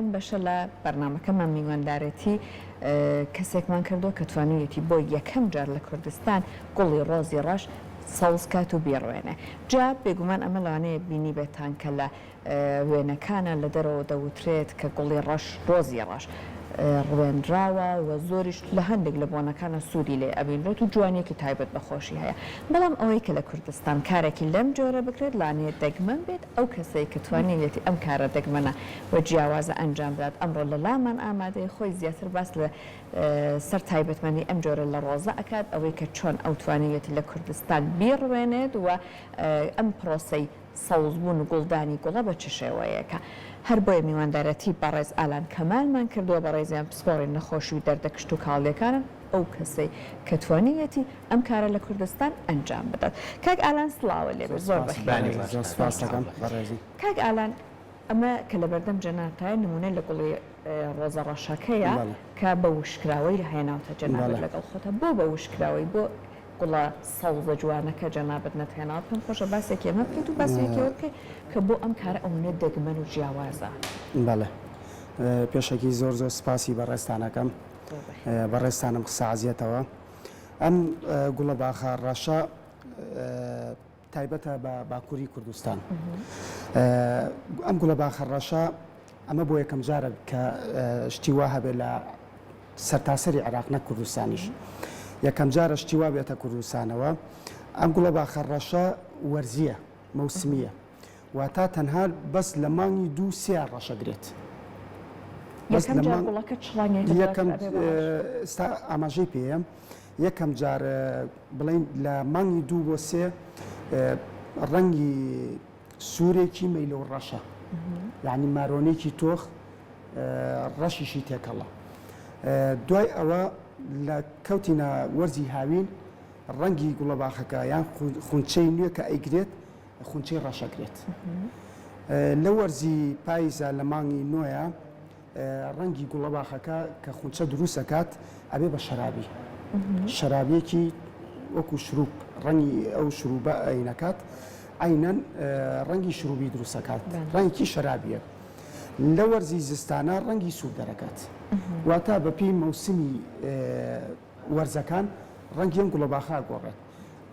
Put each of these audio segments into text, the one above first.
لەم بەشە لە بەرنامەکەمان میواندارێتی کەسێکمان کردووە کە توانیویەتی بۆ یەکەم جار لە کوردستان گوڵی ڕۆزی ڕەش سەوز کات و بیڕوێنێ. جا بێگومان ئەمە لەوانەیە بینیبێتان کە لە وێنەکانە لە دەرەوە دەوترێت کە گوڵی ڕەش، ڕۆزی ڕەش، ڕوێنراوە و زۆریش لە هەندێک لە بۆنەکانا سوودی لێ ئەبینرێت و جوانییەکی تایبەت بە خۆشی هەیە. بەڵام ئەوەی کە لە کوردستان کارێکی لەم جۆرە بکرێت لانەیە دەگمەن بێت، ئەو کەسەی کە توانیویەتی ئەم کارە دەگمەنە و جیاوازە ئەنجام بدات ئەمڕۆ لە لامان ئامادەیە خۆی زیاتر باس لە سەر تایبەتمەندی ئەم جۆرە لە ڕۆزە ئەکات، ئەوەی کە چۆن ئەو توانیویەتی لە کوردستان بیڕوێنێت و ئەم پرۆسەی سەوزبوون و گوڵدانی گوڵە بە چ شێوەیەکە؟ هەر بۆیە میواندارەتی بەڕێز ئالان کەمالمان کردووە، بەڕێزیان پسپۆڕی نەخۆشی و دەردە کشتوکاڵییەکانن، ئەو کەسەی کە توانیویەتی ئەم کارە لە کوردستان ئەنجام بدات. کاک ئالان سڵاوت لێ بێت، زۆر بەخێربێی. زۆر سپاس دەکەم بەڕێزی. کاک ئالان ئەمە کە لەبەردەم جەنابتایە نموونە لە گوڵی ڕۆزە ڕەشەکەیە کە بە وشکراوەی هێناوتە جەنابت لەگەڵ خۆتا، بۆ بە وشکراوەی؟ بۆ گوڵە سەوزە جوانەکە جەنابت نەتهێناوە پێم خۆشە باسێکی ئەمە بکەیت و باسێکی ئەوە بکەیت کە بۆ ئەم کارە ئەوەنە دەگمەن و جیاوازە. بەڵێ پێشەکی زۆر زۆر سپاسی بەڕێزتان ئەکەم بەڕێزتانم خستە عەزیەتەوە ئەم گوڵە باخە ڕەشە تایبەتە بە باکووری کوردستان ئەم گوڵە باخە ڕەشە ئەمە بۆ یەکەم جارە کە شتی وا هەبێت لە سەرتاسەری عێراق نەک کوردستانیش یەکەم جارە شتی وا بێتە کوردستانەوە ئەم گوڵە باخە ڕەشە وەرزیە مەوسمیە واتا تەنها بەس لە مانگی دوو سێ ڕەشەگرێت یەکەم جار گوڵەکە چ ڕەنگێکە یەکەم ئێستا ئاماژەی پێیە یەکەم جار بڵێین لە مانگی دوو بۆ سێ ڕەنگی سوورێکی مەیلە و ڕەشە یعنی مارۆنێکی تۆخ ڕەشیشی تێکەڵە دوای ئەوە لە کەوتینە وەرزی هاوین ڕەنگی گوڵەباخەکە یان خونچەی نوێ کە ئەیگرێت خونچەی ڕەشەگرێت لە وەرزی پایزە لە مانگی نۆیە ڕەنگی گوڵەباخەکە کە خونچە دروست ئەکات ئەبێ بە شەرابی شەرابیەکی وەکو شروب ڕەنگی ئەو شروبە ئەینەکات عینەن ڕەنگی شروبی دروست ئەکات ڕەنگی شەرابیە لە وەرزی زستانە ڕەنگی سوور دەرەکات واتە بەپێی مەوسمی وەرزەکان ڕەنگی ئەم گوڵەباخە ئەگۆڕێت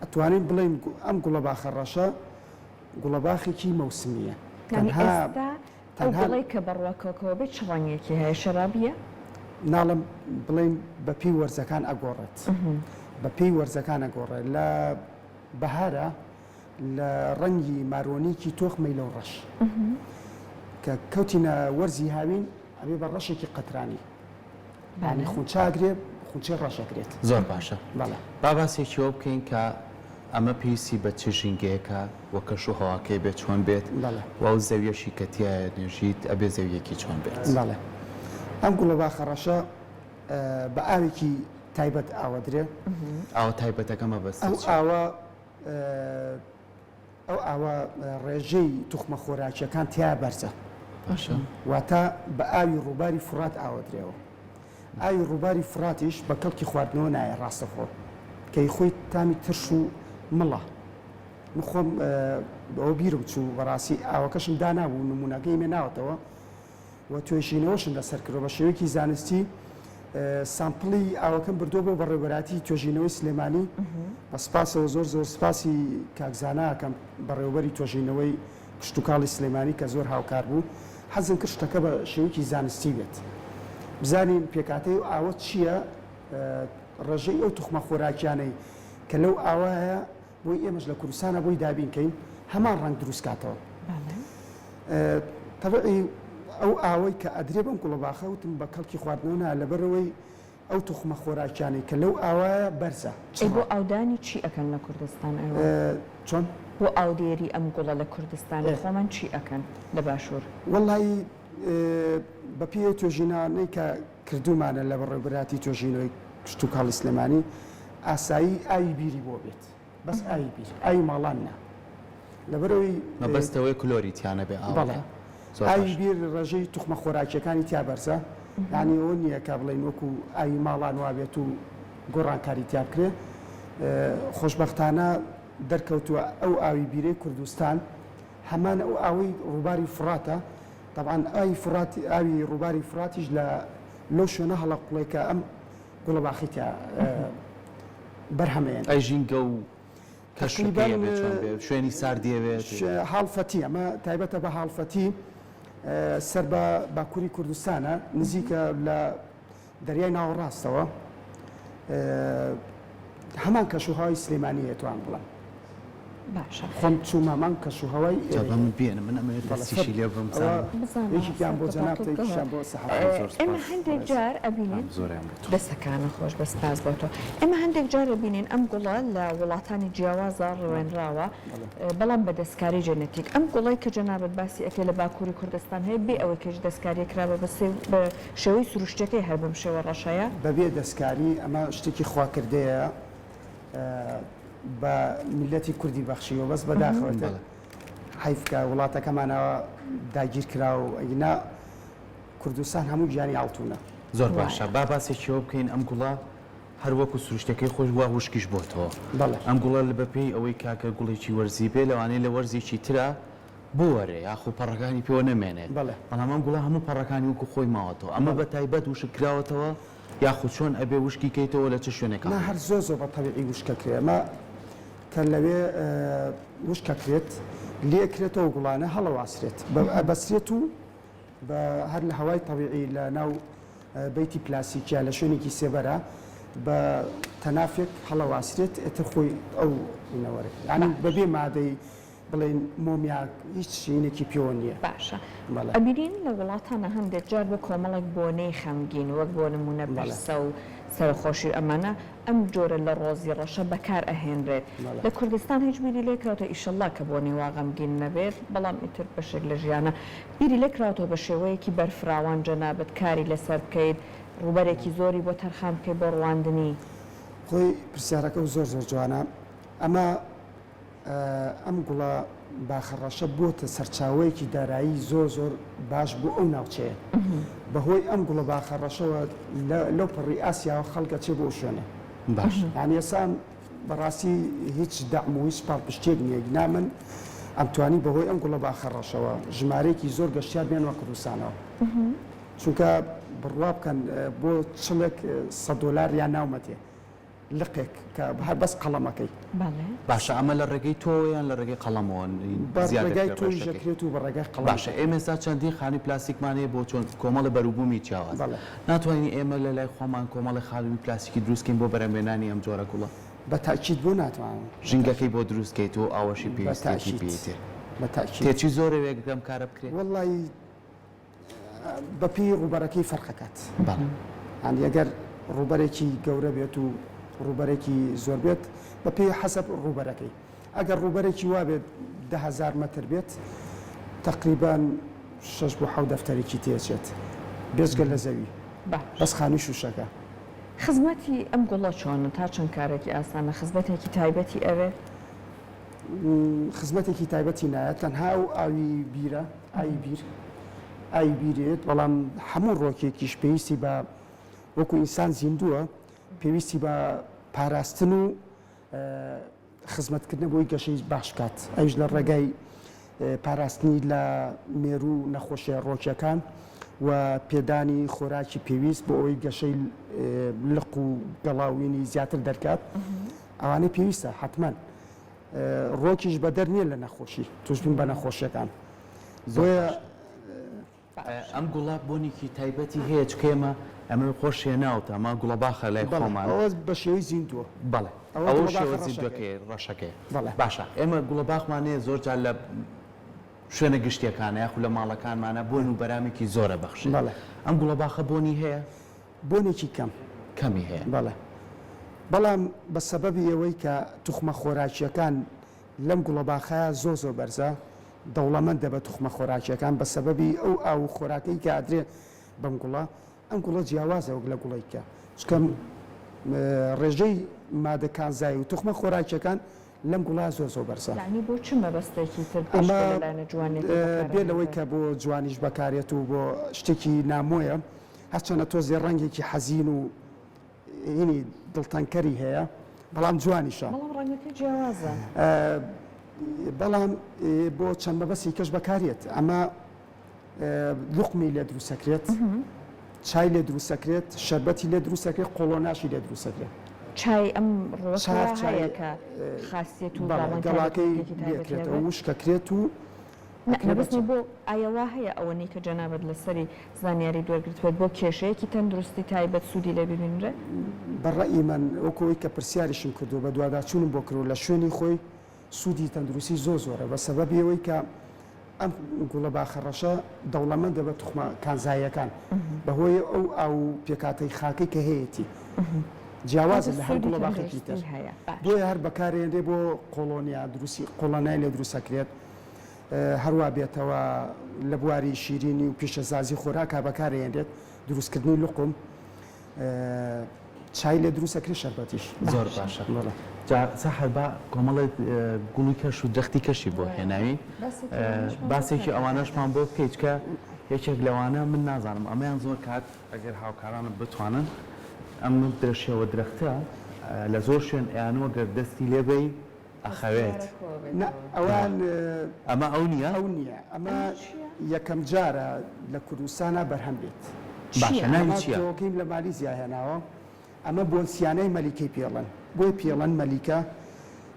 ئەتوانین بڵێین ئەم گوڵەباخە ڕەشە گوڵەباخێکی مەوسمیە تەنها ئەو گوڵەی کە بە ڕوەکەکەوە بێت چ ڕەنگێکی هەیە؟ شەرابییە؟ ناڵێم بڵێین بە پێی وەرزەکان ئەگۆڕێت. بە پێی وەرزەکان ئەگۆڕێت. لە بەهارا لە ڕەنگی مارۆنیکی تۆخ مەیلەو ڕەش. کە کەوتینە وەرزی هاوین ئەبێ بە ڕەشێکی قەترانی. یانی خونچە ئەگرێ، خونچەی ڕەش ئەگرێت. زۆر باشە. بەڵێ. با باسێکی ئەوە بکەین کە ئەمە پێویستی بە چ ژینگەیەکە و کەش و هەواکەی بێ چۆن بێت بەڵێ. و ئەو زەویەشی کە تیایا نێژیت ئەبێ زەویەکی چۆن بێت؟ بەڵێ. ئەم گوڵەباخە ڕەشە بە ئاوێکی تایبەت ئاوەدرێ. ئاوە تایبەتەکە مەبەستت ئەو چیە؟ ئاوە ئەو ئاوە ڕێژەی توخمە خۆراکیەکان تیا بەرزە. باشە. واتە بە ئاوی ڕووباری فوڕات ئاوەدرێەوە. ئاوی ڕووباری فوڕاتیش بە کەڵکی خواردنەوە نایە ڕاستەخۆ کە ی خۆی تامی ترش و مڵە. من خۆم ئەوە بیرم چوو بەڕاستی ئاوەکەشم دانابوو نموونەکەی مێناوەتەوە و توێژینەوەشم لەسەر کردووە بە شێوەیەکی زانستی سامپڵی ئاوەکەم بردووە بۆ بەڕێوەبەرایەتی توێژینەوەی سلێمانی بە سپاسەوە زۆر زۆر سپاسی کاک زانا ئەکەم بەڕێوەبەری توێژینەوەی کشتوکاڵی سلێمانی کە زۆر هاوکار بوو حەزم کرد شتەکە بە شێوەیەکی زانستی بێت بزانین پێکهاتەی ئەو ئاوە چییە ڕێژەی ئەو توخمە خۆراکیانەی کە لەو ئاوە هەیە بۆی ئێمەش لە کوردستانا بۆی دابین کەین هەمان ڕەنگ دروست کاتەوە تەبعی ئەو ئاوەی کە ئەدرێ بەم گوڵەباخە وتم بە کەڵکی خواردنەوە نا لەبەرئەوەی ئەو توخمە خۆراکیانەی کە لەو ئاوایە بەرزە ئەی بۆ ئاودانی چی ئەکەن لە کوردستان ئێوە؟ چۆن؟ بۆ ئاودێری ئەم گوڵە لە کوردستانی خۆمان چی ئەکەن لە باشوور؟ وەڵایی بە پێی ئەو توێژینانەی کە کردوومانە لە بەڕێوەبەرایەتی توێژینەوەی کشتوکاڵی سلێمانی ئاسایی ئاوی بیری بۆ بێت بەس ئاوی بیر ئاوی ماڵان نا لەبەرئەوەی مەبەست ئەوەیە کلۆری تیا نەبێ ئاوەکە بەڵێ زۆر ئاوی باشە. بیر ڕێژەی توخمە خۆراکیەکانی تیا بەرزە یانی ئەوە نییە کە بڵێین وەکو ئاوی ماڵان وابێت و گۆڕانکاری تیا بکرێ خۆشبەختانە دەرکەوتووە ئەو ئاوی بیرەی کوردستان هەمان ئەو ئاوەی ڕووباری فوڕاتە. تەبعەن ئاوی فورات ئاوی ڕووباری فوراتیش لە لەو شوێنە هەڵەقوڵێ کە ئەم گوڵەباخەی تیا بەرهەمەیەن. ئەی ژینگە و کەشەکەی تەقریبەن ئەبێ چۆن بێ؟ شوێنی ساردی ئەوێت؟ هاڵفەتی، ئەمە تایبەتە بە هاڵفەتی سەر بە باکووری کوردستانە، نزیکە لە دەریای ناوەڕاستەوە هەمان کەشوهەوای سلێمانی ئەتوان بڵێم. باشە. خۆم چوومە هەمان کەشوهەوای جا ئێرەی با من هەیە. بێنم من ئەمەوێت بەڵێ دەستیشی لێ بڕم ئەوە بزانم. بزانە یەکێکیان بۆ سەرتە جەنابتە باقی یەکیشیان بکەوە. بۆ سەحەفی. زۆر ئێمە سوپاس. هەندێک بەڕێز. جار ئەبینین زۆریان بۆ تۆ. دەستەکانت خۆش بێت سپاس بۆ تۆ. ئێمە هەندێک جار ئەبینین ئەم گوڵە لە وڵاتانی جیاوازا ڕوێنراوە بەڵام بە دەستکاری جێنێتیک. ئەم گوڵەی کە جەنابت باسی ئەکەی لە باکووری کوردستان هەیە بێ ئەوەی کە هیچ دەستکارییەک کرابێ بە بە شێوەی سروشتیەکەی هەر بەم شێوە ڕەشەیە؟ بەبێ دەستکاری ئەمە شتێکی خواکردەیە بە میللەتی کوردی بەخشیوە بەس بەداخەوە تر حەیف کە وڵاتەکەمان ئاوا داگیر کرا و ئەگینا کوردستان هەموو گیانی ئاڵتونە. زۆر باشە با باسێکی ئەوە بکەین ئەم گوڵە هەر وەکو سروشتەکەی خۆی وا وشکیش بۆتەوە ئەم گوڵە بەپێی ئەوەی کاکە گوڵێکی وەرزی بێ لەوانەیە لە وەرزێکی ترا بوەرێ یاخو پەڕەکانی پێوە نەمێنێت بەڵام ئەم گوڵە هەموو پەڕەکانی وەکو خۆی ماوەتەوە ئەمە بە تایبەت وشک کراوەتەوە یاخو چۆن ئەبێ وشکی کەیتەوە لە چ شوێنێک نا هەر زۆر زۆر بە تەبیعی وشکەکرێ ئەمە کە لەوێ وشکەکرێت لێکرێتەوە گوڵانە هەڵەواسرێت ئەبەسرێت و بە هەر لە هەوای تەبیعی لە ناو بەیتی پلاسیکیا لە شوێنێکی سێبەرە بە تەنافێک هەڵەواسرێت ئێتر خۆی ئەو نەوەرێ یانی بەبێ مادەی بڵێین مۆمیا هیچ شینێکی پێوە نییە. باشە بەڵێ. ئەبینین لە وڵاتانا هەندێک جار بۆ کۆمەڵێک بۆنەی خەمگین وەک بۆ نموونە بەڵێ. پرسە و سەرەخۆشی و ئەمانە ئەم جۆرە لە ڕۆزی ڕەشە بەکار ئەهێنرێت بەڵێ. لە کوردستان هیچ بیری لێ کراوەتەوە ئیشەڵا کە بۆنەی وا غەمگین نەبێت بەڵام ئیتر بەشێک لە ژیانە بیری لێ کراوەتەوە بە شێوەیەکی بەرفراوان جەنابت کاری لەسەر بکەیت ڕووبەرێکی زۆری بۆ تەرخان بکەیت بۆ ڕواندنی؟ خۆی پرسیارەکەو زۆر زۆر جوانە ئەمە ئەم گوڵە باخە ڕەشە بۆتە سەرچاوەیەکی دارایی زۆر زۆر باش بۆ ئەو ناوچەیە. بەهۆی ئەم گوڵە باخە ڕەشەوە لەو پەڕی ئاسیاوە خەڵک ئەچێ بۆ ئەو شوێنە. باش. یانی ئێستا بەڕاستی هیچ دەعم و هیچ پاڵپشتییەک نییە. نا من ئەمتوانی بەهۆی ئەم گوڵە باخە ڕەشەوە ژمارەیەکی زۆر گەشتیار بێنمە کوردستانەوە. چونکە بڕوا بکەن بۆ چڵێک سەد دۆلاریان ناومەتێ. لقێک کە هەر بەس قەڵەمەکەی. بەڵێ. باشە ئەمە لە ڕێگەی تۆوە یان لە ڕێگەی قەڵەمەوە بە زیاد ڕێگای دەکرێت تۆیش ڕێژەکەی؟ دەکرێت و بە ڕێگای قەڵەمیش باشە دەکرێت. ئێمە ئێستا چەندین خانووی پلاستیکمان هەیە بۆ چۆن کۆمەڵە بەروبوومی جیاواز بەڵێ. ناتوانین ئێمە لە لای خۆمان کۆمەڵێ خانووی پلاستیکی دروست کەین بۆ بەرهەمهێنانی ئەم جۆرە گوڵە؟ بە تاکید بۆ ناتوانن. بە ژینگەکەی تاکید. بۆ دروست کەیت و ئاوەشی بە پێویستیەتی تاکید. پێی تێ. بە تاکید. تێچووی زۆرە وێک ئەم کارە بکرێ؟ وەڵڵایی بەپێی ڕووبەرەکەی فەرقەکات. بەڵێ. یانی ئەگەر ڕووبەرێکی گەورە بێت و ڕووبەرێکی زۆر بێت بەپێی حەسەب ڕووبەرەکەی. ئەگەر ڕووبەرێکی وا بێت 10000 مەتر بێت تەقریبەن شەش بۆ حەوت دەفتەرێکی تێچێت بێجگە لە زەوی باش. بەس خانووی شووشەکە. خزمەتی ئەم گوڵە چۆنە؟ تا چەند کارێکی ئاسانە؟ خزمەتێکی تایبەتی ئەوێ؟ خزمەتێکی تایبەتی نایە تەنها ئەو ئاوی بیرە ئاوی بیر ئاوی بیرێت بەڵام هەموو ڕۆکێکیش پێویستی بە وەکو ئینسان زیندووە پێویستی بە پاراستن و خزمەتکردنە بۆی گەشەی باش بکات ئەویش لە ڕێگای پاراستنی لە مێروو و نەخۆشیە ڕۆکیەکان و پێدانی خۆراکی پێویست بۆ ئەوەی گەشەی لق و گەڵاوینی زیاتر دەرکات ئەوانەی پێویستە حتمما ڕۆکیش بەدەر نییە لە نەخۆشی توشبوون بە نەخۆشیەکان بۆیە ئەم گوڵە بۆنێکی تایبەتی هەیە چونکە ئێمە ئەمە خۆش هێناوتە ئەمە گوڵە باخە لای خۆمان ئەوە بە شێوەی زیندووە بەڵێ ئەوە شێوە زیندووەکەی ڕەشەکەی باشە ئێمە گوڵە باخمان هەیە زۆر جار لە شوێنە گشتیەکانە یاخود لە ماڵەکانمانە بۆن و بەرامێکی زۆرە بەخشێت ئەم گوڵە باخە بۆنی هەیە؟ بۆنێکی کەم. کەمی هەیە. بەڵێ بەڵام بە سەبەبی ئەوەی کە توخمە خۆراکیەکان لەم گوڵەباخەیە زۆر زۆر بەرزە، دەوڵەمەندە بە توخمە خۆراکیەکان بە سەبەبی ئەو ئاو و خۆراکەی کە ئەدرێ بەم گوڵە، ئەم گوڵە جیاوازە وەک لە گوڵەی کە، چونکە ڕێژەی مادە کانزایی و توخمە خۆراکیەکان لەم گوڵە زۆر زۆر بەرزە. یەعنی بۆ چ مەبەستێکی تر بێجگە ئەمە لە لایەنە جوانیەکەی بەکار بێ لەوەی ئەهێنرێت؟ کە بۆ جوانیش بەکارێت و بۆ شتێکی نامۆیە، هەرچەندە تۆزێ ڕەنگێکی حەزین و هینی دڵتەنگکەری هەیە بەڵام جوانیشە. بەڵام ڕەنگەکەی جیاوازە. بەڵام بۆ چەند مەبەستی کەش بەکاریەت ئەمە. لوقمی لێ دروستەکرێت، چای لێ دروستەکرێت، شەربەتی لێ دروستەکرێت، قۆڵۆناشی لێ دروستەکرێت. چای ئەم ڕووەکە وا هەیە کە خاسیەت و بەڵێ گەڵاکەی لێکرێتەوە وشکەکرێت و نا مەبەستم بۆ ئایا وا هەیە ئەوەنەی کە جەنابت لەسەری زانیاریت وەرگرتبێت بۆ کێشەیەکی تەندروستی تایبەت سوودی لێ ببینرێت؟ بە ڕەئی من وەکو ئەوەی کە پرسیاریشم کردووە بەدواداچوونم بۆ کردووە لە شوێنی خۆی سوودی تەندروستی زۆر زۆرە بە سەبەبی ئەوەی کە ئەم گوڵە باخە ڕەشە دەوڵەمەندە بە توخمە کانزاییەکان بەهۆی ئەو ئاو و پێکهاتەی خاکەی کە هەیەتی جیاوازە لە هەر گوڵە باخێکی تر بۆیە هەر بەکارێنرێ بۆ قۆڵۆنیا دروستی قۆڵەنای لێ دروستەکرێت هەروا بێتەوە لە بواری شیرینی و پیشەسازی خۆراکا بەکارێنرێت دروستکردنی لوقم چای لێ دروست ئەکرێ شەربەتیش. زۆر باشە جا سەحەر با کۆمەڵێک گوڵی کەش و درەختی کەشی بۆ هێناوین باسێکی ئەوانەشمان بۆ بکەیت کە یەکێک لەوانە من نازانم ئەمەیان زۆر کات ئەگەر هاوکارانم بتوانن ئەم درەشێوە درەختە لە زۆر شوێن ئەیانوە گەر دەستی لێبەی ئەخەوێت. نا ئەوان ئەمە ئەو نییە؟ ئەو نییە ئەمە یەکەم جارە لە کوردستانا بەرهەم بێت. باشە ناوی چییە؟ ئەمە تۆوەکەیم لە مالیزیا هێناوە ئەمە بۆنسیانای مەلیکەی پێڵەن بۆیە پێڵەن مەلیکە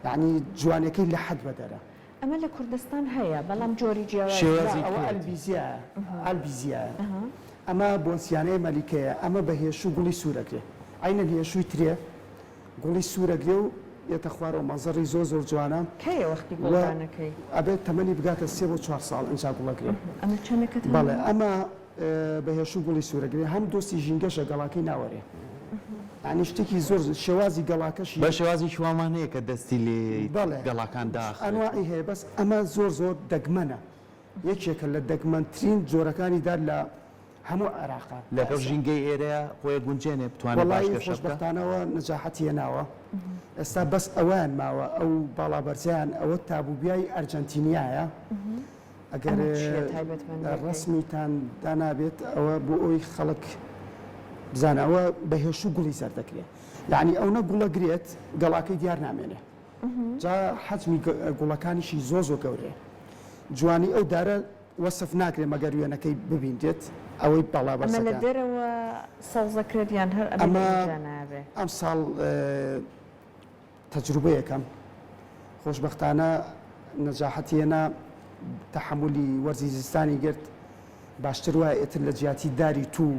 یانی جوانیەکەی لە حەد بەدەرە. ئەمە لە کوردستان هەیە بەڵام جۆری جیاوازی. شێوازی ئەوە ئەلبیزیایە ئالبیزیایە ئەمە بۆنسیانای مەلیکەیە ئەمە بە هێشوو گوڵی سوور ئەگرێ عەینەن هێشووی ترێ گوڵی سوور ئەگرێ و یەتە خوارەوە مەنزەڕی زۆر زۆر جوانە کەیە وەختی و گوڵدانەکەی؟ ئەبێت تەمەنی بگاتە سێ بۆ چوار ساڵ ئینجا گوڵ ئەگرێ. ئەمە چەنەکە بەڵێ تەمەنی؟ ئەمە بە هێشوو گوڵی سوور ئەگرێ هەم دۆستی ژینگەشە گەڵاکەی ناوەرێ یانی شتێکی زۆر شێوازی گەڵاکەشی. بە شێوازێکی وامان هەیە کە دەستی لێیەیت بەڵێ گەڵاکان داخرێت. ئەنواعی هەیە بەس ئەمە زۆر زۆر دەگمەنە یەکێکە لە دەگمەنترین جۆرەکانی دار لە هەموو عێراقە تا لەگەڵ ئێستا. ژینگەی ئێرەیا خۆی ئەگونجێنێ بتوانێ باش وەڵایی گەشە بکا؟ خۆشبەختانەوە نەجاحەتی هێناوە ئێستا بەس ئەوەیان ماوە ئەو باڵابەرزەیان ئەوە تابوبیای ئەرجەنتینیایە ئەگەر ئەمە چییە تایبەتمەندیەکەی؟ ڕەسمیتان دانابێت ئەوە بۆ ئەوی خەڵک بزانە ئەوە بە هێشوو گوڵی زەرد دەکرێ یعنی ئەونە گوڵە گرێت گەڵاکەی دیار نامێنێ جا حەجمی گوڵەکانیشی زۆر زۆر گەورەیە جوانی ئەو دارە وەسف ناکرێت مەگەر وێنەکەی ببینرێت ئەوەی باڵا ئەمە لە بەرزەکان. دەرەوە سەوزەکرێت یان هەر ئەبێ لە ئەمە ئینجا نابێ؟ ئەمساڵ تەجروبەیەکەم خۆشبەختانە نەجاحەتی هێنا تەحەمولی وەرزی زستانی گرت باشتر وایە ئیتر لە جیاتی داری توو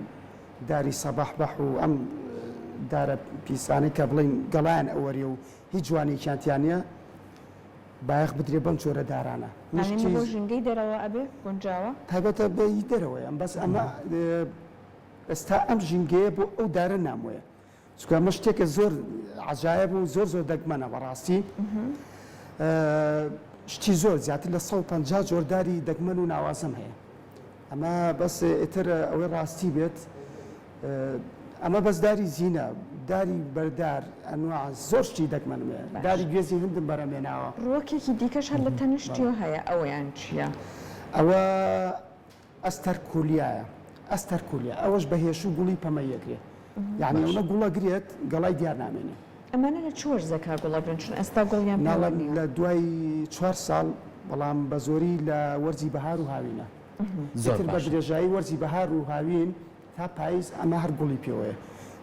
داری سەباح بەح و ئەم دارە پیسانەی کە بڵێین گەڵایان ئەوەرێ و هیچ جوانیەکیان تیا نییە بایەخ بدرێ بەم جۆرە دارانە. یانی ئەمە بۆ ژینگەی دەرەوە ئەبێ گونجاوە؟ تایبەتە بە هی دەرەوەیە بەس ئەمە ئێستا ئەم ژینگەیە بۆ ئەو دارە نامۆیە چونکە ئەمە شتێکە زۆر عەجایب و زۆر زۆر دەگمەنە بەڕاستی شتی زۆر زیاتر لە 150 جۆر داری دەگمەن و ناوازەم هەیە ئەمە بەس ئیتر ئەوەی ڕاستی بێت ئەمە بەس داری زینە داری بەردار ئەنواع زۆر شتی دەگمەنم هەیە داری گوێزی هندم بەرەمێناوە. ڕووەکێکی دیکەش هەر لە تەنیشتیەوە هەیە ئەوەیان چییە؟ ئەوە ئەستەر کولیایە ئەستەر کولیا ئەوەش بە هێشوو گوڵی پەمەیی ئەگرێ یانی ئەونە گوڵ ئەگرێت گەڵای دیار نامێنێ. ئەمانە لە چ وەرزێکا گوڵ ئەگرن چون ئێستا گوڵیان پێوە ناڵێم نییە؟ لە دوای چوار ساڵ بەڵام بە زۆری لە وەرزی بەهار و هاوینە. زۆر ئیتر بە باشە. درێژایی وەرزی بەهار و هاوین تا پایز ئەمە هەر گوڵی پێوەیە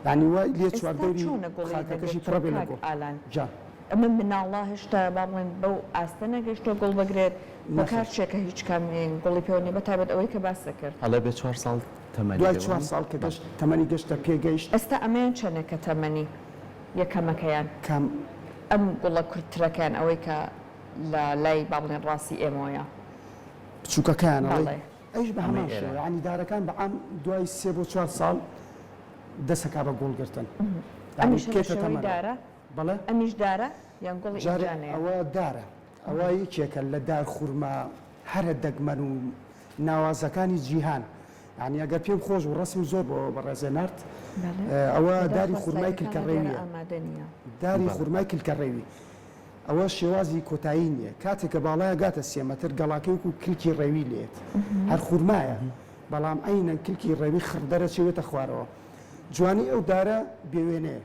یانی وای لێ ئێستا چواردەوری چۆنە گوڵی خاکەکەشی دەگرت پڕە بێ لە کاک گوڵ ئالان؟ گیان. ئەمە مناڵە هێشتا با بڵێین بەو ئاستە نەگەیشتووە گوڵ بگرێت هۆکار نەخێر. چیە کە هیچ کام گوڵی پێوە نیە بە تایبەت ئەوەی کە باست کرد؟ ئەڵێ بێ چوار ساڵ تەمەنی دوای بێ چوار وانیە؟ ساڵ کە بەڵێ. گەشت تەمەنی گەشتە پێگەیشت. ئێستا ئەمەیان چەنێکە تەمەنی یەکەمەکەیان؟ کام؟ ئەم گوڵە کورتترەکەیان ئەوەی کە لە لای با بڵێین ڕاستی ئێمەوەیە. بچوکەکەیان ئەڵێی؟ بەڵێ. ئەویش بە ئەمەی هەمان ئێرە. شێوە یانی دارەکان بە عام دوای سێ بۆ چوار ساڵ دەست ئەکا بە گوڵ گرتن یانی ئەمیش هەر لە کێتە شێوەی تەمەنەوە. دارە؟ بەڵێ؟ ئەمیش دارە یان گوڵی جارێ ئینجانەیە؟ ئەوە دارە ئەوە یەکێکە لە دار خورما هەرە دەگمەن و ناوازەکانی جیهان یانی ئەگەر پێم خۆش بوو ڕەسم زۆر بۆ بەڕێزێ نارد بەڵێ ئەوە داری بەداخەوە خورمای سلایدەکانە کلکە دیارە ڕێویە ئامادە نییە. داری بەڵێ. خورمای کلکە ڕێوی ئەوە شێوازی کۆتایی نییە، کاتێک کە باڵای ئەگاتە سێ مەتر گەڵاکەی وەکو کلکی ڕێوی لێت، هەر خورمایە بەڵام عەینەن کلکی ڕێوی خڕ دەرەچێ وێتە خوارەوە. جوانی ئەو دارە بێ وێنەیە.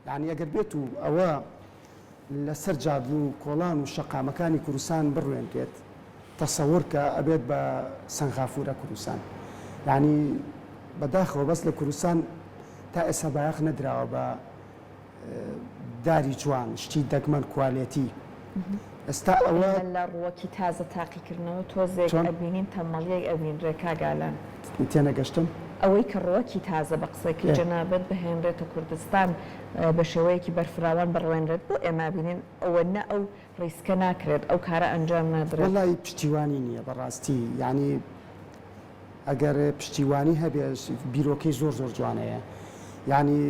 یانی ئەگەر بێت و ئەوە لە سەر جادو و کۆڵان و شەقامەکانی کوردستان بڕوێنرێت. تەسەور کە ئەبێت بە سەنغافورە کوردستان یانی بەداخەوە بەس لە کوردستان تا ئێستا بایەخ نەدراوە بە داری جوان شتی دەگمەن کوالێتی ئێستا ئەوە. ئێمە لە ڕووەکی تازە تاقیکردنەوە تۆزێک ئەبینین تەمەڵیەک ئەبینرێ کاک ئالان. تێنەگەشتم؟ ئەوەی کە ڕووەکی تازە بە قسەکەی جەنابت بهێنرێتە کوردستان بە شێوەیەکی بەرفراوان بڕوێنرێت بۆ ئێمە ئەبینین ئەوەنە ئەو ڕیسکە ناکرێت ئەو کارە ئەنجام نادرێت. وەڵای پشتیوانی نیە بەڕاستی یانی ئەگەر پشتیوانی هەبێ بیرۆکەی زۆر زۆر جوانەیە یانی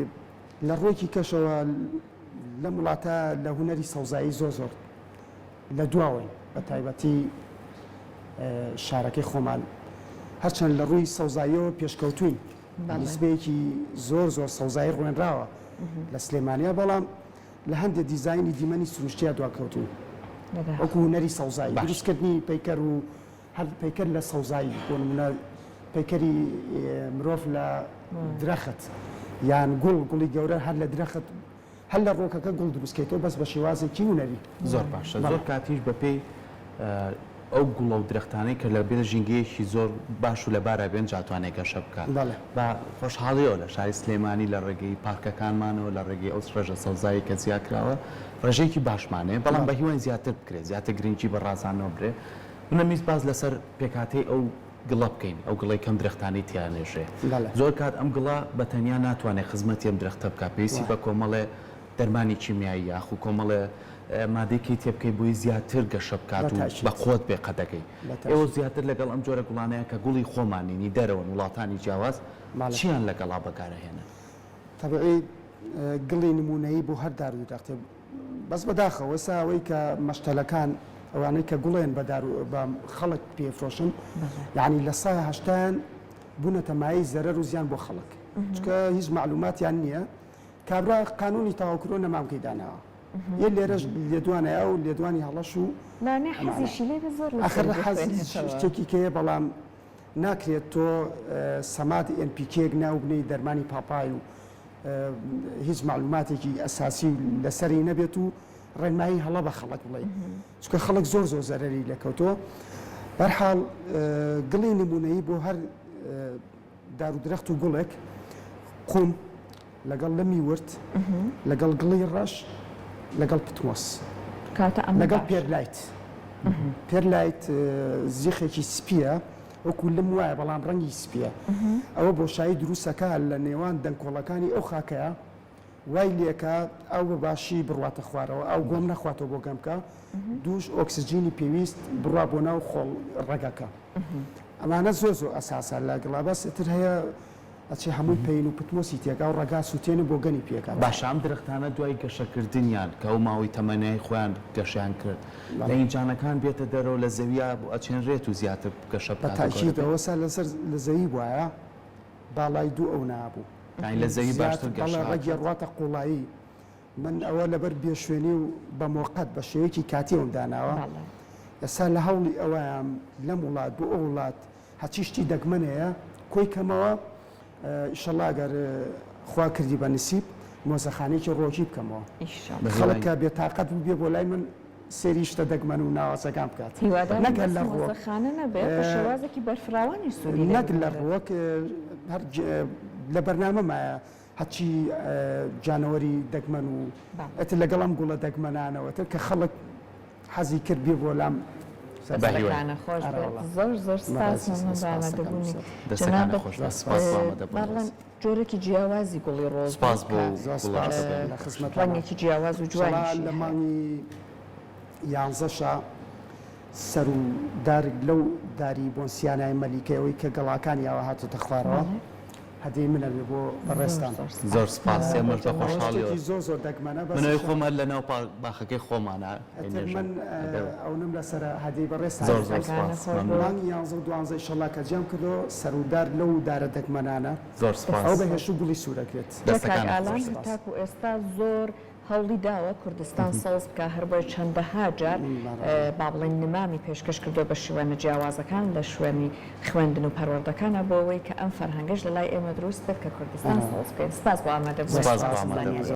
لە ڕووێکی کەشەوە لەم وڵاتە لە هونەری سەوزایی زۆر زۆر لە دواوەین بە تایبەتی شارەکەی خۆمان هەرچەند لە ڕووی سەوزاییەوە پێشکەوتوین نسبەیەکی زۆر زۆر سەوزایی ڕوێنراوە لە سلێمانیا بەڵام لە هەندێک دیزاینی دیمەنی سروشتیا دواکەوتوین وەکو هونەری سەوزایی دروستکردنی پەیکەر و هەر پەیکەر لە سەوزایی بۆ نمونە پەیکەری مرۆڤ لە درەخت یان گوڵ گوڵی گەورە هەر لە درەخت هەر لە ڕۆکەکە گوڵ دروستکەیتەوە بەس بە شێوازێکی هونەری. زۆر باشە زۆر کاتیش بەپێی ئەو گوڵە و درەختانەی کە لە بێ ژینگەیەکی زۆر باش و لەبارا بێن جا توانێ گەشە بکات بە خۆشحاڵیەوە لە شاری سلێمانی لە ڕێگەی پارکەکانمانەوە لە ڕێگەی ئەو ڕێژە سەوزایی کە زیا کراوە ڕێژەیەکی باشمان هەیە بەڵام بە هیواین زیاتر بکرێت زیاتر گرنگی بە ڕازاندنەوە برێ من ئەمویست باس لەسەر پێکهاتەی ئەو گڵە بکەین، ئەو گڵەی کەم درەختانەی تیا نێژێ. زۆر کات ئەم گڵە بە تەنیا ناتوانێ خزمەتی ئەم درەختە بکا، پێویستی بە کۆمەڵێ دەرمانی کیمیایی یاخو کۆمەڵێ مادەی کەی تێ بکەی بۆی زیاتر گەشە بکات و بە قوەت بێ قەدەکەی. ئێوە زیاتر لەگەڵ ئەم جۆرە گوڵانەیە کە گوڵی خۆمان نین، ی دەرەوەن، وڵاتانی جیاواز، چیان لەگەڵا بەکارئەهێنن؟ تەبعی گڵی نموونەیی بۆ هەر دار و درەختێ بەس بەداخەوە ئێستا ئەوەی کە مەشتەلەکان ئەوانەی کە گوڵێن بە دار بە خەڵک پێفرۆشن یعنی لە سای هەشتایان بوونەتە مایەی زەرەر و زیان بۆ خەڵک چونکە هیچ معلوماتیان نییە کابرا قانونی تەواوکرۆ نەمامکەی داناوە یە لێرەش لێدوانەیە و لێدوانی هەڵەش و لانێ حەزیشی لێ بێ زۆر لەسەر ئەخر حەز شتێکی کەیە بەڵام ناکرێت تۆ سەماد ئێن پی کێک ناو بنێی دەرمانی پاپای و هیچ مەعلوماتێکی ئەساسی لەسەری نەبێت و ڕێنمایی هەڵە بە خەڵک بڵێ چونکە خەڵک زۆر زۆر زەرەری لێکەوتووە بەرحاڵ گڵی نمونەیی بۆ هەر دار و درەخت و گوڵێک قوم لەگەڵ لمی ورد لەگەڵ گڵی ڕەش لەگەڵ پتمۆس لەگەڵ پێرلایت پێرلایت زیخێکی سپیە وەکو لم وایە بەڵام ڕەنگی سپیە ئەوە بۆشایی دروستەکە لە نێوان دەنکۆڵەکانی ئەو خاکەیە وای لێکە ئەو بە باشی بڕواتە خوارەوە ئەو گۆم نەخواتەوە بۆ گەمکە دووش ئۆکسجینی پێویست بڕوا بۆ ناو خۆڵ ڕەگەکە ئەمانە زۆر زۆر ئەساسە لە گڵا بەس تر هەیە ئەچێ هەمووی پەین و پتمۆسی تێکا و ڕەگا سوتێنێ بۆگەنی پێکات. باشە ئەم درەختانە دوای گەشەکردنیان کە ئەو ماوەی تەمەنای خۆیان گەشەیان کرد لە ئینجانەکان بێتە دەرەوە لە زەویا بۆ ئەچێنرێت و زیاتر گەشە بکات و گەورە بێت؟ بە تاکید ئەوەسا لەسەر لە زەوی بوایە باڵای دوو ئەونە ئەبوو یانی لە زەوی زیاتر باشتر بەڵێ گەشە ڕەگی ئەکات؟ ئەڕواتە قوڵایی من ئەوە لەبەر بێشوێنی و بە مۆقەت بە شێوەیەکی کاتی ئەوم داناوە بەڵێ. ئێستا لە هەوڵی ئەوەیام لەم وڵات بۆ ئەو وڵات هەرچی شتی دەگمەن هەیە کۆی کەمەوە ئیشەڵا گەر خوا کردی بە نسیب مۆزەخانەیەکی ڕۆکی بکەمەوە خەڵک کە بێتاقەت بوو بێ بۆ لای من سێری شتە دەگمەن و ناوازەکان بکات هیوادارم نەک هەر بەس لە ڕووەک مۆزەخانە نەبێت بە شێوازێکی بەرفراوانی سوودی لێ نەک لە ببینرێت. ڕووەک هەر لە بەرنامەمایە هەرچی گیانەوەری دەگمەن و ئیتر لەگەڵ ئەم گوڵە دەگمەنانەوە تر کە خەڵک حەزی کرد بێ بۆ لام دەستەکانە خۆش بێت زۆر زۆر سپاس مەمنون بە ئامادەبوونی جەنابت با بڵێم جۆرێکی جیاوازی گوڵی ڕۆز سپاس بۆ ڕەنگێکی جیاواز و جوانیشی لە مانگی یانزەشا سەر و دار لەو داری بۆنسیانای مەلیکەی ئەوەی کە گەڵاکانی ئاوا هاتۆتە خوارەوە هەدیەی منە بێ بۆ بەڕێزتان. زۆر سپاس ئێمەش بە خۆشحاڵیەوە. شتێکی زۆر زۆر دەگمەنە بەس من ئەوی خۆم هەر لەناو باخەکەی خۆمانە ئیتر من ئەونەم لەسەرە هەدیەی بەڕێزتان زۆر زۆر سپاس مەمنون. مانگی یانزە و دوانزە ئیشەڵا کە جیام کردەوە سەر و دار لەو دارە دەگمەنانە زۆر سپاس ئەوە بە هێشوو گوڵی سوور ئەکرێت. جا کاک دەستەکانت ئالان خۆش. هەتاکو ئێستا زۆر هەوڵی داوە کوردستان سەوز بکا هەر بۆیە چەندەها جار با بڵێین نمامی پێشکەش کردووە بە شوێنە جیاوازەکان لە شوێنی خوێندن و پەروەردەکانا بۆ ئەوەی کە ئەم فەرهەنگەش لە لای ئێمە دروست بێت کە کوردستان سەوز بکەین سپاس بۆ ئامادەبوونت. سپاس بۆ ئامادەبوونت.